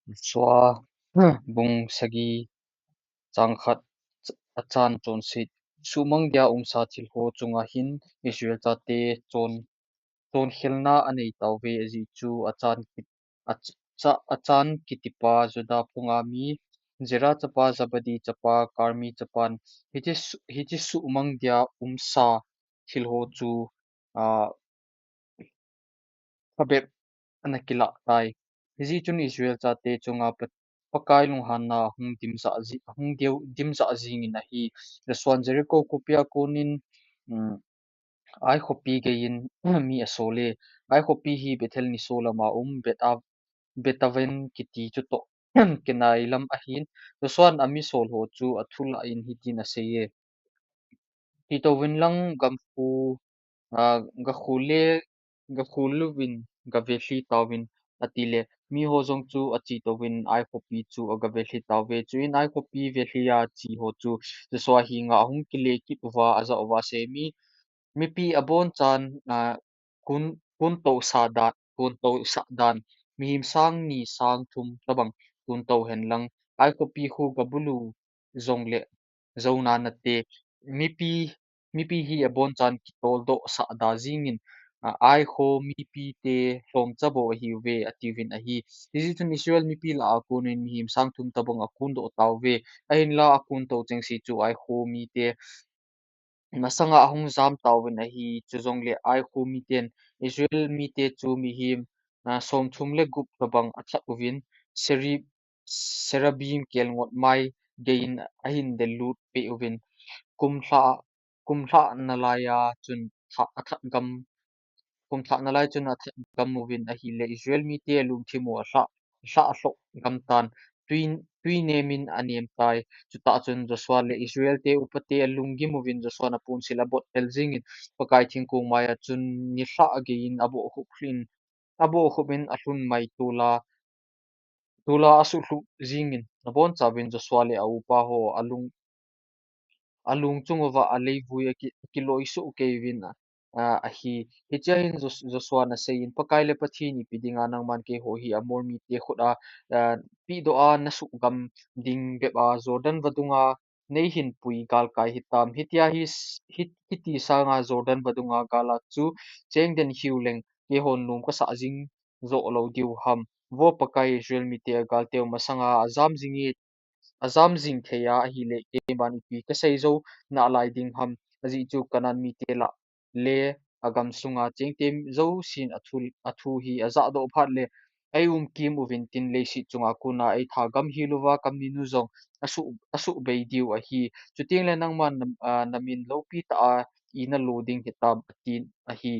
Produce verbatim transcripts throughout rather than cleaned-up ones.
Joshua bung sagi chang khat a chan chonset. Suhmang dia umsa thil ho chunga hin Israel chate chon, chonkhelna anei tauve, ajeh chu Achan ki-, Ach-, Cha-, Achan kitipa Juda phunga mi Zera chapa Zabadi chapa Karmi chapan hiche su-, hiche suhmang dia umsa thil ho chu, a, phabep ana kilah tai. Hijeh chun Israel chate chunga Pa-, Pakai lunghanna ahung dimjah ji-, ahung deu-, dimjah jingin ahi. Joshua'n Jericho khopia konin, um, Ai khopi geiyin mi asol e. Ai khopi hi Bethel niso lama um Bet-, Betaven kiti chutoh kinai lam ahin. Joshua'n ami sol ho chu athulah in hitin asei e. Che touvin lang gamkhu, a, gakhu le, gakhu louvin gavelhi tauvin, atile, miho jong chu ache touvin Ai khopi chu agavelhi tauve. Chuin Ai khopi velhi a che ho chu Joshua henga ahung kile kit uva, ajah uva asei, mi, mipi abonchan, a, kun, kun tousah dan, kun tousah dan, mihem sang ni sang thum tobang kun tou hen lang, Ai khopi khu gabulu jongle jona nate, mipi, mipi hi abonchan kitoldoh sah da jingin, a, Ai kho mipite lhomcha bou ahiuve, atiuvin ahi. Hijeh chun Israel mipi lah a konin mihem sang thum tobang akundoh tauve. Ahinla akun tou chengse chu Ai kho mite masanga ahung jam tauvin ahi. Chujongle Ai kho miten Israel mite chu mihem, a, somthum le gup tobang athat uvin, Seri-, Serabim kelngot mai geiyin ahin dellut peh uvin, kum lha, kum lhah nalai a chun tha-, athat gam, kum lhah nalai chun athat gam uvin ahile, Israel mite alungthim u alhah, lhah lhoh gam tan, tui, tui nemin anem tai. Chutah chun Joshua le Israel te upate alunggim uvin Joshua'n aponsil abot tel jingin, Pakai thingkong mai a chun nilhah geiyin abohkhup in, abohkhup in alhun mai tula, tula asuhlhuh jingin, abonchauvin Joshua le aupa ho alung, alung chung uva aleivui aki, akiloi soh kei uvin, a, ahi. Hichea hin Jos-, Joshua'n aseiyin, Pakai le Pathen ipi dinga nangman keiho hi Amor mite khut a, a, pehdoh a nasuhgam ding bep a Jordan vadunga neihin pui galkai hitam. Hitia hi s-, hi, hiti sanga Jordan vadunga gal a chu cheng den hiu leng keihon nom kasah jing joh lou diu ham. Vo Pakai, Israel mite agalteu masanga ajam jing e, ajam jing thei a ahile, keiman ipi kasei jou nalai ding ham. Ajeh chu Canaan mite lah le agam sunga chengte jousen athu, athu hi ajahdoh phat le, ei umkim uvin tin leiset chunga kona eitha gam hel uva kamninu jong asuh, asuhbei diu ahi. Chuteng le nangman na, a, namin loupi tah a ina lo ding hitam, atin ahi.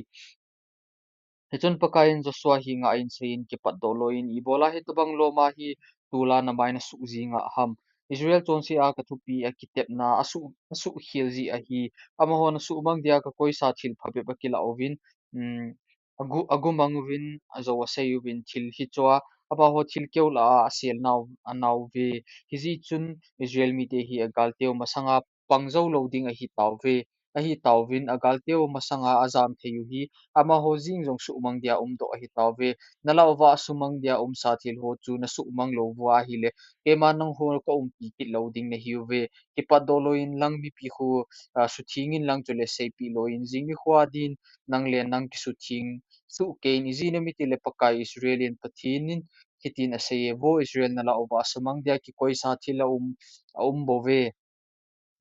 Hichun Pakaiyin Joshua henga ahin seiyin, Kipatdoh louvin, ibola hitobang loma hi tula namai nasuh jing a ham? Israel chonse a kathupi a kitepna asuh, asuhkhel jeh ahi. Amahon asuhmang dia kakoisa thil phabep akilah uvin, um, agu, agumang uvin, ajou asei uvin, thil hichea amaho thilkeu lah a asel nau, anauve. Hijeh chun Israel mite hi agalteu masanga pang jou lou ding ahitauve. Ahitauvin agalteu masanga ajam thei u hi amaho jeng jong suhmang dia umdoh ahitauve. Nalah uva asuhmang dia umsa thil ho chu nasuhmang lou uva ahile, keiman nangho kaumpi kit lou ding nahiuve. Kipatdoh louvin lang mipi khu, a, suthengin lang chule seipeh louvin, jing nikho a din nang le nang kisutheng soh keiyin, ijeh inem itile Pakai Israel in Pathen in hitin asei e, Vo Israel, nalah uva asuhmang dia kikoisa thil aum, aum bouve.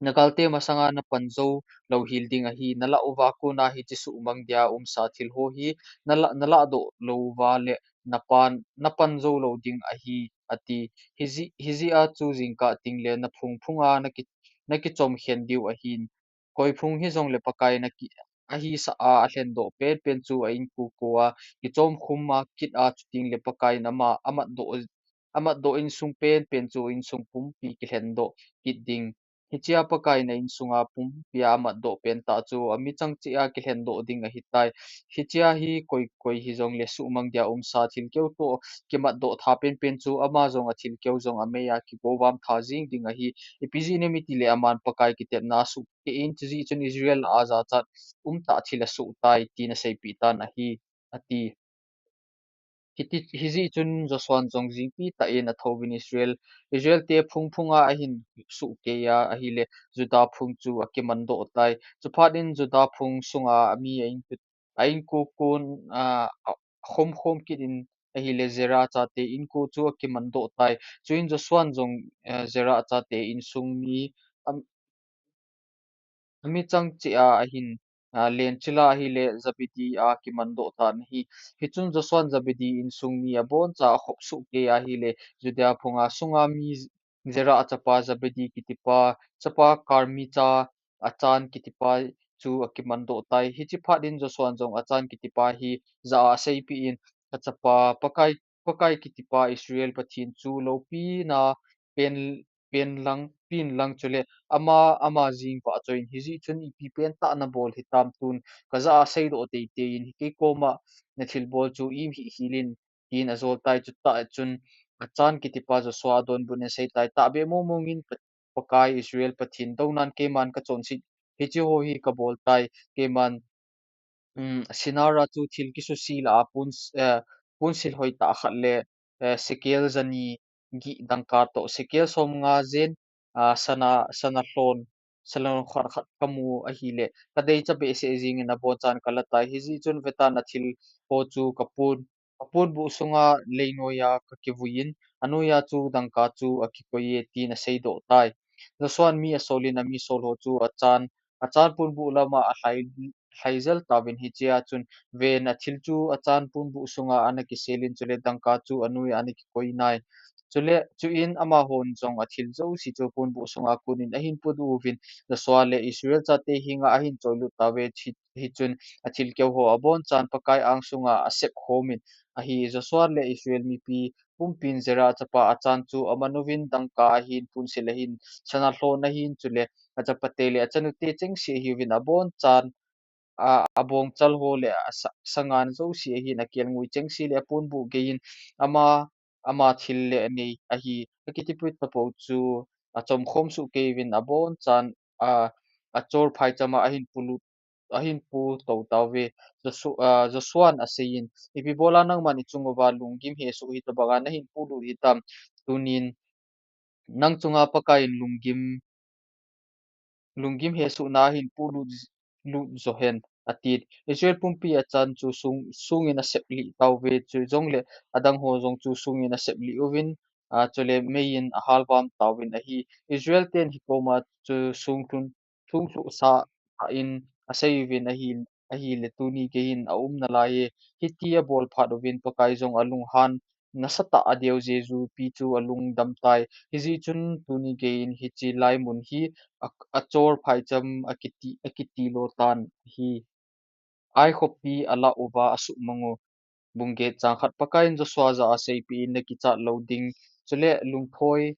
Nagalte masanga napan jou lou hel ding ahi. Nalah uva kona hiche suhmang dia umsa thil ho hi nalah, nalah doh lou uva le napan, napan jou lou ding ahi, ati. Hijeh, hijeh a chu jingkah teng le naphung phunga naki, nakichomkhen diu ahin. Koi phung hijongle Pakaiyin aki, ahisah a alhendoh penpen chu a inkuko a kichomkhum a kit a, chuteng le Pakaiyin ama, amatdoh, amatdoh insung penpen chu insung pumpi kilhendoh kit ding. Hichea Pakaiyin a insunga pumpia amatdoh pen tah chu amichang cheh a kilhendoh ding ahitai. Hichea hi koi, koi hijongle suhmang dia umsa thilkeu toh kimatdoh tha penpen chu ama jong athilkeu jong amei a kigovam tha jeng ding ahi. Ipi jeh inem itile aman Pakai kitepna asuh keiyin, chujeh chun Israel a jachat umtah thil asoh tai, tin aseipeh tan ahi, ati. Hiti, hijeh chun Joshua'n jong jingpi tah in athouvin Israel, Israel te phung phunga ahin suhkei a, ahile Judah phung chu akimandoh tai. Chuphat in Judah phung sunga ami a inko, a inko kon, a, a khom khom kit in ahile Zerah chate inko chu akimandoh tai. Chuin Joshua'n jong, eh, Zerah chate insung mi, am, ami chang cheh a ahin, a, lenchil a ahile Zabidi a kimandoh tan ahi. Hichun Joshua'n Zabidi insung mi aboncha akhop suhkei a ahile Judah phunga sunga mi Zerah chapa Zabidi kitipa, chapa Karmi cha Achan kitipa chu akimandoh tai. Hichi phat in Joshua'n jong Achan kitipa hi jah a aseipeh in, ka chapa, Pakai, Pakai kitipa Israel Pathen chu loupina pen, pen lang, pen lang chule ama, ama jing vahchoiyin, hijeh chun ipi pentah nabol hitam, tun ka jah a seidoh teitei in, hi kei koma nathilbol chu im hih hel in, tin ajol tai. Chutah chun Achan kitipa Joshua adonbut in asei tai, tahbeh mong mong in Pa-, Pakai Israel Pathen dounan keiman kachonset, hiche ho hi kabol tai, keiman, um, Shinar a chu thil kisuse lah a pon, eh, ponsil hoitah khat le, eh, shekel jani gih dangka toh, shekel somnga jen, ah, sana, sana lhon, sana lhon khat khat kamu ahile, kadeicha behseh jeng in abonchan kala tai, hijeh chun vetan athil ho chu kapon, aponbuh sunga leinoiya kakivui in, anoiya chu dangka chu akikoi e, tin aseidoh tai. Joshua'n mi asol in, ami sol ho chu Achan, Achan ponbuh lama alhai, lhai jel tauvin, hichea chun ven athil chu Achan ponbuh sunga ana kisel in, chule dangka chu anoiya ana kikoi nai. Chule, chuin amahon jong athil jouse chu ponbuh sunga kon in ahin podoh uvin, Joshua le Israel chate henga ahin choilut tauve. Hi, hichun athil keu ho abonchan Pakai angsunga asep khom in ahi. Joshua le Israel mipi pumpin Zerah chapa Achan chu aman uvin, dangka ahin, ponsil ahin, sana lhon ahin, chule achapate le achanute chengse ahiuvin, abonchan, a, abongchal ho le asa-, sangan jouse ahin, akelngoi chengse le aponbuh geiyin, ama, ama thil le anei ahi, akitipui tapou chu achomkhom sohkei uvin, abonchan, a, achor phaichama ahin polut, ahin potou tauve. Joshu-, a, Joshua'n aseiyin, ipi bola nangman ichung uva lunggim hesoh hitobanga nahin polut hitam, tunin nang chunga Pakaiyin lunggim, lunggim hesohna ahin polut, lut jo hen, atin. Israel pumpi Achan chu sung, sungin asep lih tauve, chujongle adang ho jong chu sungin asep lih uvin, a, chule meiyin ahalvam tauvin ahi. Israel ten hikoma chu sung lhun, lhung lhuhsah in asei uvin ahi, ahile tuni geiyin aum nalai e. Hiti abol phat uvin Pakai jong alunghan nasatah a adeu jeju pi chu alungdam tai. Hijeh chun tuni geiyin hiche lai mun hi a, achor phaicham akiti, akiti lo tan ahi. Ai khopi alah uva asuhmang u. Bung get, chang khat. Pakaiyin Joshua jah a aseipeh in, nakichat lou ding, chule lungthoi,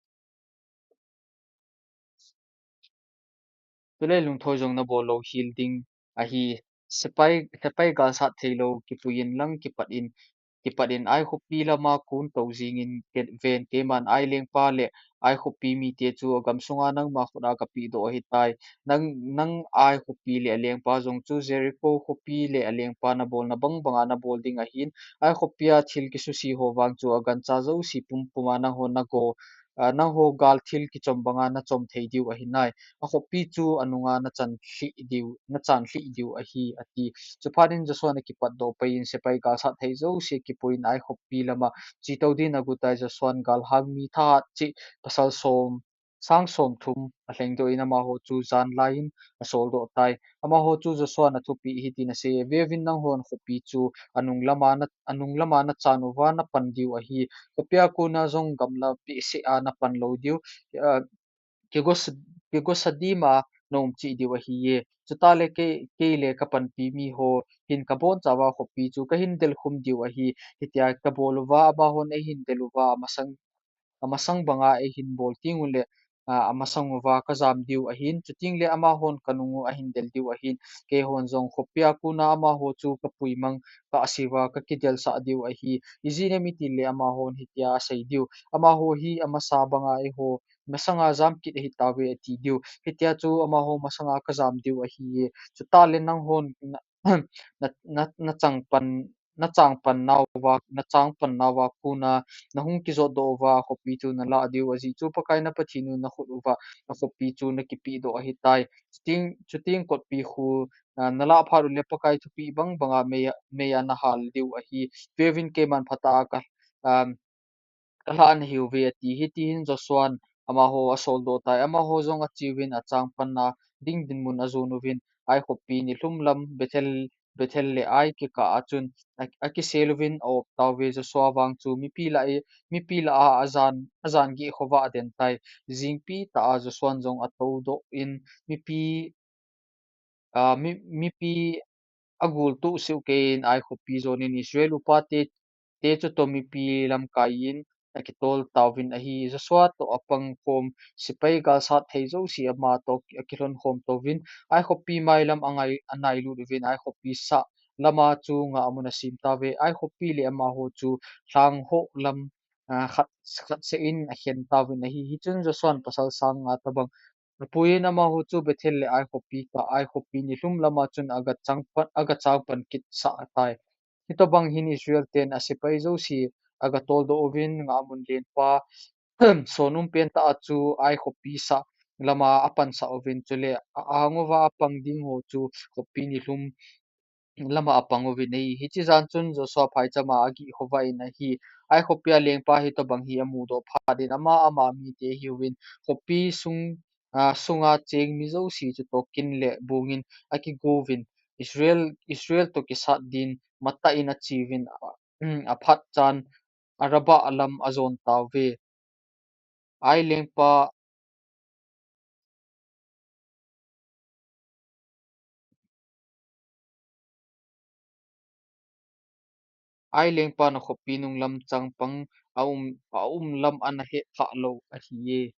chule lungthoi jong nabol lou hel ding ahi. Sepai, sepai galsat theilou kipuiyin lang kipat in, kipat in Ai khopi lama kon tou jingin, ke-, ven, keiman Ai lengpa le Ai khopi mite chu agamsunga nangma khut a kapehdoh ahitai. Nang, nang Ai khopi le alengpa jong chu Jericho khopi le alengpa nabolna bang banga nabol ding ahin, Ai khopia thil kisuse ho vang chu agancha jouse pumpuma nanghon nago, a, nangho gal thil kichom banga nachom thei diu ahinai. Akhopi chu anunga nachan lhih diu, nachan lhih diu ahi, ati. Chuphat in Joshua in akipatdoh paiyin sepai galsat thei jouse kipuiyin Ai khopi lama chetou din agutai. Joshua in galhang mi thahat cheh pasal som, sang somthum alhengdoh in amaho chu jan laiyin asoldoh tai. Amaho chu Joshua in athupeh hitin asei, Veuvin, nanghon khopi chu anung lama na, anung lama nachan uva napan diu ahi. Khopia kona jong gamla behseh a napan lou diu, a, kigosa, kigosa dima naum cheh diu ahiye. Chuteng le kei, kei le kapanpi miho hin kabonchauva khopi chu kahin delkhum diu ahi. Hitia kabol uva amahon eihin del uva, amasang, amasang banga eihin bol teng ule, a, amasang uva kajam diu ahin. Chuteng le amahon kanung u ahin del diu ahin. Keihon jong khopia kona amaho chu kapuimang, kahseuva kakidelsah diu ahi. Ijeh inem itile amahon hitia asei diu, Amaho hi amasa banga eiho masanga jam kit ahitauve, ati diu. Hitia chu amaho masanga kajam diu ahiye. Chuteng le nanghon na, na, na, nachang pan, nachang pan nauva, nachang pan nauva kona nahung kijot doh uva, akhopi chu nalah diu ajeh chu Pakai na Pathen u nakhut uva, akhopi chu nakipeh doh ahitai. Chuteng, chuteng kotpi khu, ah, nalah phat uleh Pakai thupeh bang banga mei a, mei a nahal diu ahi. Veuvin keiman phatah a ka, um, kalhah nahiuve ati. Hitihin Joshua'n amaho asoldoh tai. Amaho jong acheuvin achang panna ding dinmun ajon uvin Ai khopi nilhum lam Bethel, Bethel le Ai kikah a chun a, akisel uvin aop tauve. Joshua vang chu mipi lah a, mipi lah a ajan, ajan geh khovah aden tai. Jingpi tah a Joshua'n jong atoudoh in mipi ah, mi, mipi agul tuh siu keiyin Ai khopi jonin Israel upa te, te chutoh mipi lamkai in akitol tauvin ahi. Joshua toh apang khom sepai galsat thei jouse ama toh akilhon khom tauvin Ai khopi mailam angai, anailut uvin Ai khopi sah lama chu ngahmun asem tauve. Ai khopi le amaho chu lhang ho lam, ah, khat, khat seh in akhen tauvin ahi. Hichun Joshua'n pasal sang nga tobang apuiyin amaho chu Bethel le Ai khopi kah, Ai khopi nilhum lama chun agachang pan, agachang pan kit sah tai. Hitobang hin Israel ten asepai jouse agatoldoh uvin ngahmun lenpa son um pen tah a chu Ai khopi sah lama apansah uvin chule a, a-ang uva apang ding ho chu khopi nilhum lama apang uvin ahi. Hiche jan chun Joshua phaichama ageh khovah in ahi. Ai khopi a lengpa hitobang hi amudoh phat in ama, ama mite ahiuvin khopi sung, ah, sunga cheng mi jouse chutoh kin le bungin akigouvin Israel, Israel toh kisat din matah in acheuvin, ah, um, aphat chan Arabah lam ajon tauve. Ai lengpa, Ai lengpa na khopi nung lam changpang aum, aum lam ana hehkhah lou ahiye.